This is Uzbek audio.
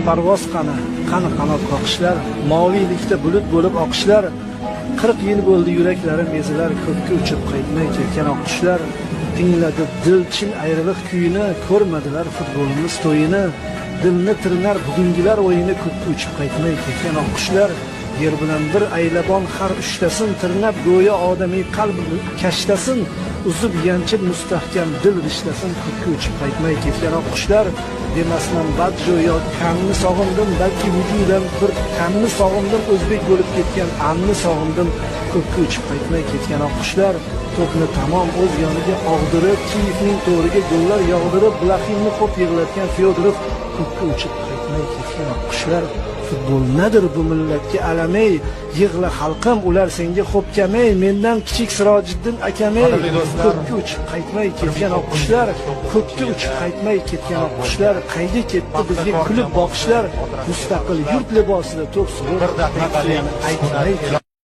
Parvoz qani, qani qanot qoqishlar, moviylikda bulut bo'lib oqishlar. 40 yil bo'ldi, yuraklarim ezilar, ko'kka uchib qaytmay ketgan oqqushlar. Tingladi dil chin ayriliq kuyini, ko'rmadilar futbolimiz to'yini. Dilni tirnar bugungilar o'yini, ko'kka uchib qaytmay ketgan oqqushlar. Yer bilan bir aylabon har uchtasin, tirnab go'yo odamiy qalb kashtasin, uzib yanchib mustahkam dil rishtasin, ko'kka uchib qaytmay ketgan oqqushlar. Demasman Badjo yo Kanni sog'indim, balki vujudan bir tanni sog'indim, o'zbek bo'lib ketgan anni sog'indim, ko'kka uchib qaytmay ketgan oqqushlar. To'pni tamom o'z yoniga og'dirib, Kiyevning to'riga gollar yog'dirib, Blaxinni xo'p yig'latgan Fyodorov, ko'kka uchib qaytmay ketgan oqqushlar. Futbol nadir bu millatga alamey, yig'la xalqim, ular senga xo'pkamey, mendan kichik Sirojiddin akamey, Qadrli do'stlar, ko'kka uchib qaytmay ketgan oqqushlar, ko'kka uchib qaytmay ketgan oqqushlar, qayga ketdi bizga kulib boqishlar, mustaqil yurt libosida to'p surib, Bir daqiqalik madhiyani aytmay.